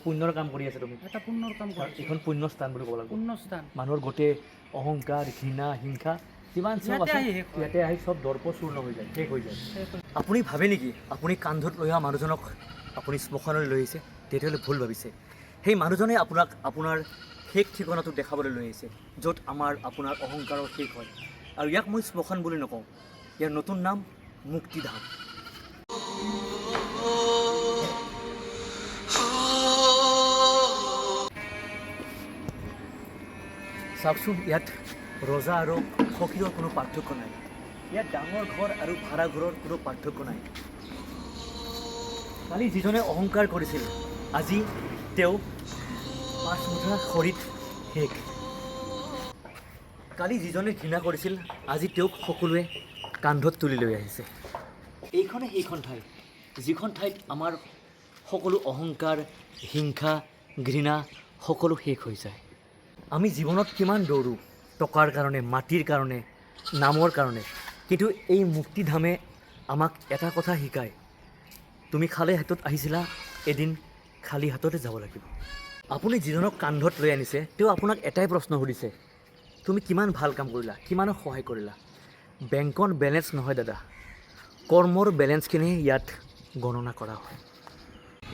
পুণ্যৰ কাম কৰি আছা তুমি। এটা পুণ্যৰ কাম কাৰণ কৰিছোঁ। এইখন পুণ্য স্থান বুলি ক'ব লাগিব। পুণ্যস্থান। মানুহৰ গোটেই অহংকাৰ, ঘৃণা, হিংসা যিমান চব ইয়াতে আছে, আহি শেষ হয়। ইয়াতে আহি চব দৰ্প চূৰ্ণ হৈ যায়, শেষ হৈ যায়। শেষ হৈ আপুনি ভাবে নেকি আপুনি কান্ধত লৈ অহা মানুহজনক আপুনি শ্মশানলৈ লৈ আহিছে? তেতিয়াহ'লে ভুল ভাবিছে। সেই মানুহজনে আপোনাক আপোনাৰ শেষ ঠিকনাটো দেখাবলৈ লৈ আহিছে, য'ত আমাৰ আপোনাৰ অহংকাৰৰ শেষ হয়। আৰু ইয়াক মই শ্মশান বুলি নকওঁ, ইয়াৰ নতুন নাম মুক্তিধাম। চাওকচোন, ইয়াত ৰজা আৰু ফকীৰৰ কোনো পাৰ্থক্য নাই। ইয়াত ডাঙৰ ঘৰ আৰু ভাড়া ঘৰৰ কোনো পাৰ্থক্য নাই। কালি যিজনে অহংকাৰ কৰিছিল, আজি তেওঁ 5 মুঠা খৰিত শেষ। কালি যিজনে ঘৃণা কৰিছিল, আজি তেওঁক সকলোৱে কান্ধত তুলি লৈ আহিছে। এইখনে সেইখন ঠাই, যিখন ঠাইত আমাৰ সকলো অহংকাৰ, হিংসা, ঘৃণা সকলো শেষ হৈ যায়। আমি জীৱনত কিমান দৌৰোঁ টকাৰ কাৰণে, মাটিৰ কাৰণে, নামৰ কাৰণে, কিন্তু এই মুক্তিধামে আমাক এটা কথা শিকায়, তুমি খালী হাতত আহিছিলা, এদিন খালী হাততে যাব লাগিব। আপুনি যিজনক কান্ধত লৈ আনিছে, তেওঁ আপোনাক এটাই প্ৰশ্ন সুধিছে, তুমি কিমান ভাল কাম কৰিলা, কিমানক সহায় কৰিলা? বেংকত বেলেঞ্চ নহয় দাদা, কৰ্মৰ বেলেঞ্চখিনি ইয়াত গণনা কৰা হয়।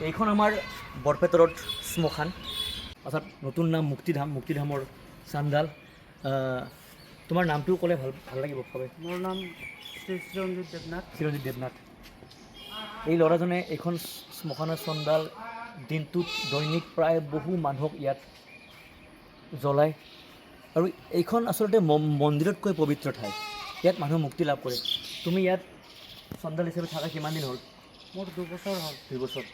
এইখন আমাৰ বৰপেটা ৰোড শ্মশান, অৰ্থাৎ নতুন নাম মুক্তিধাম। মুক্তিধামৰ চান্দাল। তোমাৰ নামটোও ক'লে ভাল ভাল লাগিব সবে। মোৰ নাম শ্ৰী চিৰঞ্জিত দেৱনাথ। চিৰঞ্জিত দেৱনাথ। এই ল'ৰাজনে এইখন শ্মশানৰ চন্দাল দিনটোত দৈনিক প্ৰায় বহু মানুহক ইয়াত জ্বলায়। আৰু এইখন আচলতে মন্দিৰতকৈ পবিত্ৰ ঠাই। ইয়াত মানুহ মুক্তি লাভ কৰে। তুমি ইয়াত চন্দাল হিচাপে থকা কিমান দিন হ'ল? মোৰ 2 বছৰ হ'ল। 2 বছৰ।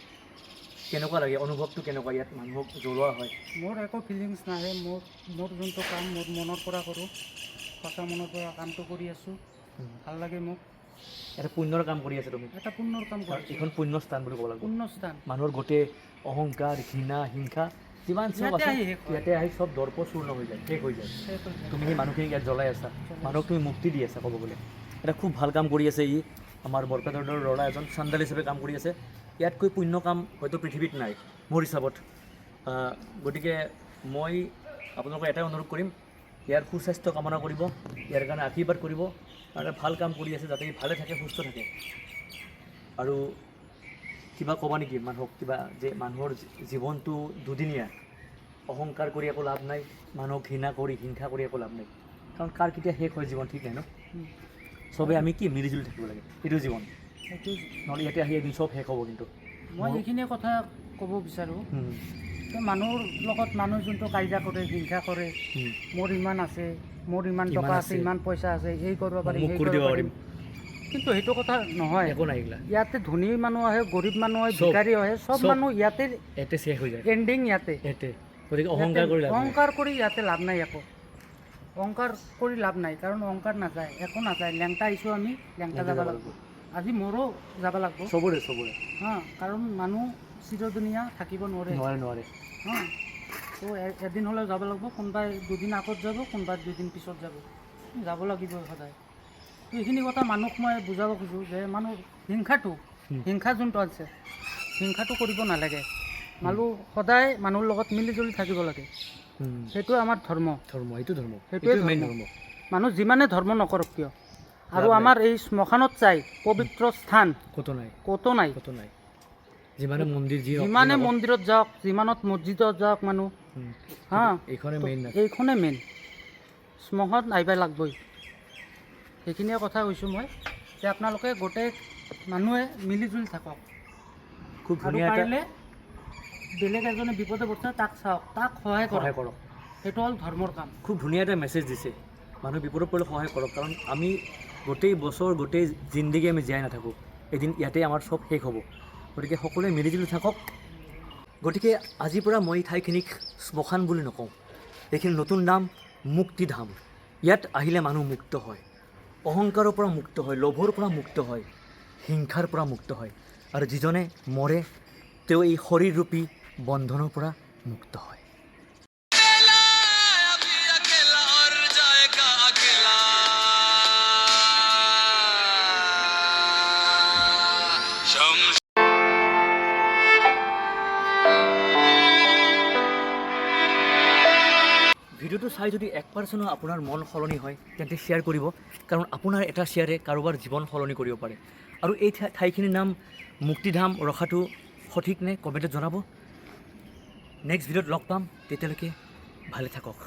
কেনেকুৱা লাগে, অনুভৱটো কেনেকুৱা, ইয়াত মানুহক জ্বলোৱা হয়? মোৰ একো ফিলিংছ নাহে। মোৰ যোনটো কাম মোৰ মনৰ পৰা কৰোঁ, সঁচা মনৰ পৰা কামটো কৰি আছোঁ, ভাল লাগে মোক। এটা পুণ্যৰ কাম কৰি আছা তুমি। এটা পুণ্যৰ কাম কাৰণ কৰিছোঁ। এইখন পুণ্য স্থান বুলি ক'ব লাগিব। পুণ্যস্থান। মানুহৰ গোটেই অহংকাৰ, ঘৃণা, হিংসা যিমান চব ইয়াতে আছে, আহি শেষ হয়। ইয়াতে আহি চব দৰ্প চূৰ্ণ হৈ যায়, শেষ হৈ যায়। শেষ হৈ যায়। তুমি সেই মানুহখিনিক ইয়াত জ্বলাই আছা, মানুহক তুমি মুক্তি দি আছা। ক'ব গ'লে এটা খুব ভাল কাম কৰি আছে ই। আমাৰ বৰপেটা ৰোডৰ ল'ৰা এজন চান্দাল হিচাপে কাম কৰি আছে। ইয়াতকৈ পুণ্য কাম হয়তো পৃথিৱীত নাই মোৰ হিচাপত। গতিকে মই আপোনালোকক এটাই অনুৰোধ কৰিম, ইয়াৰ সুস্বাস্থ্য কামনা কৰিব, ইয়াৰ কাৰণে আশীৰ্বাদ কৰিব আৰু এটা ভাল কাম কৰি আছে, যাতে ই ভালে থাকে, সুস্থ থাকে। আৰু কিবা ক'বা নেকি মানুহক কিবা, যে মানুহৰ জীৱনটো দুদিনীয়া, অহংকাৰ কৰি একো লাভ নাই, মানুহক ঘৃণা কৰি হিংসা কৰি একো লাভ নাই, কাৰণ কাৰ কেতিয়া শেষ হয় জীৱন ঠিক নাই ন? চবে আমি কি মিলিজুলি থাকিব লাগে, এইটো জীৱন। সেইটো। নহ'লে ইয়াতে আহি এদিন চব শেষ হ'ব কিন্তু। মই এইখিনিয়ে কথা ক'ব বিচাৰোঁ যে মানুহৰ লগত মানুহ যোনটো কাজিয়া কৰে, হিংসা কৰে, মোৰ ইমান আছে, মোৰ ইমান ইমান টকা আছে, আছে। ইমান পইচা আছে, এই কৰিব পাৰিম, মোক সেই কৰি কৰিব দিব পাৰিম, কিন্তু সেইটো কথা নহয়। একো নাই এইগিলা। ইয়াতে ধনী মানুহ আহে, গৰীব মানুহ আহে, চব। ভিকাৰী আহে, চব চব। মানুহ ইয়াতে। ইয়াতে শেষ হৈ যায়। এণ্ডিং ইয়াতে। ইয়াতে। গতিকে অহংকাৰ কৰি লাভ নাই। অহংকাৰ কৰি ইয়াতে লাভ নাই একো। অহংকাৰ কৰি লাভ নাই, কাৰণ অহংকাৰ নাযায়, একো নাযায়। লেংটা আহিছোঁ আমি, লেংটা লেংটা যাব যাব লাগিব। আজি মোৰো যাব লাগিব। চবৰে, চবৰে। হা, কাৰণ মানুহ চিৰদিনীয়া থাকিব নোৱাৰে। নোৱাৰে, নোৱাৰে। হা, তো এদিন হ'লেও যাব লাগিব। কোনোবাই দুদিন আগত যাব, কোনোবাই দুদিন পিছত যাব, যাব লাগিব সদায়। তো এইখিনি কথা মানুহক মই বুজাব খোজোঁ যে মানুহ হিংসাটো হিংসা যোনটো আছে, হিংসাটো কৰিব নালাগে। মানুহ সদায় মানুহৰ লগত মিলি জুলি থাকিব লাগে। সেইটোৱে আমাৰ ধৰ্ম। ধৰ্ম, এইটো ধৰ্ম। সেইটোৱে এইটোৱে মেইন ধৰ্ম। ধৰ্ম। মানুহ যিমানে ধৰ্ম নকৰক কিয়, আৰু লাভ নাই। আমাৰ এই শ্মশানত চাই পবিত্ৰ স্থান ক'তো নাই। ক'তো নাই। ক'তো নাই। যিমানে মন্দিৰ যি যিমানে মন্দিৰত যাওক, যিমানত মছজিদত যাওক মানুহ, হা, এইখনে মেইন। এইখনে মেইন। শ্মশানত আহিব লাগিবই। সেইখিনিয়ে কথা কৈছোঁ মই যে আপোনালোকে গোটেই মানুহে মিলি জুলি থাকক। খুব আৰু ধুনীয়া এটা পাৰিলে বেলেগ এজনে বিপদে পৰিছে, তাক চাওক, তাক সহায় সহায় কৰক। কৰক। সেইটো হ'ল ধৰ্মৰ কাম। খুব ধুনীয়া এটা মেছেজ দিছে, মানুহ বিপদত পৰিলে সহায় কৰক, কাৰণ আমি গোটেই বছৰ, গোটেই জিন্দগী আমি জীয়াই নাথাকোঁ। এদিন ইয়াতে আমাৰ চব শেষ হ'ব। গতিকে সকলোৱে মিলিজুলি থাকক। গতিকে আজিৰ পৰা মই এই ঠাইখিনিক শ্মশান বুলি নকওঁ। এইখিনি নতুন নাম মুক্তিধাম। ইয়াত আহিলে মানুহ মুক্ত হয়, অহংকাৰৰ পৰা মুক্ত হয়, লোভৰ পৰা মুক্ত হয়, হিংসাৰ পৰা মুক্ত হয়, আৰু যিজনে মৰে তেওঁ এই শৰীৰৰূপী বন্ধনৰ পৰা মুক্ত হয়। अभी अकेला और जाएगा अकेला। शम्स ভিডিঅ'টো চাই যদি 1%ও আপোনাৰ মন সলনি হয়, তেন্তে শ্বেয়াৰ কৰিব, কাৰণ আপোনাৰ এটা শ্বেয়াৰে কাৰোবাৰ জীৱন সলনি কৰিব পাৰে। আৰু এই ঠাইখিনিৰ নাম মুক্তিধাম ৰখাটো সঠিক নে, কমেণ্টত জনাব। নেক্সট ভিডিঅ'ত লগ পাম, তেতিয়ালৈকে ভালে থাকক।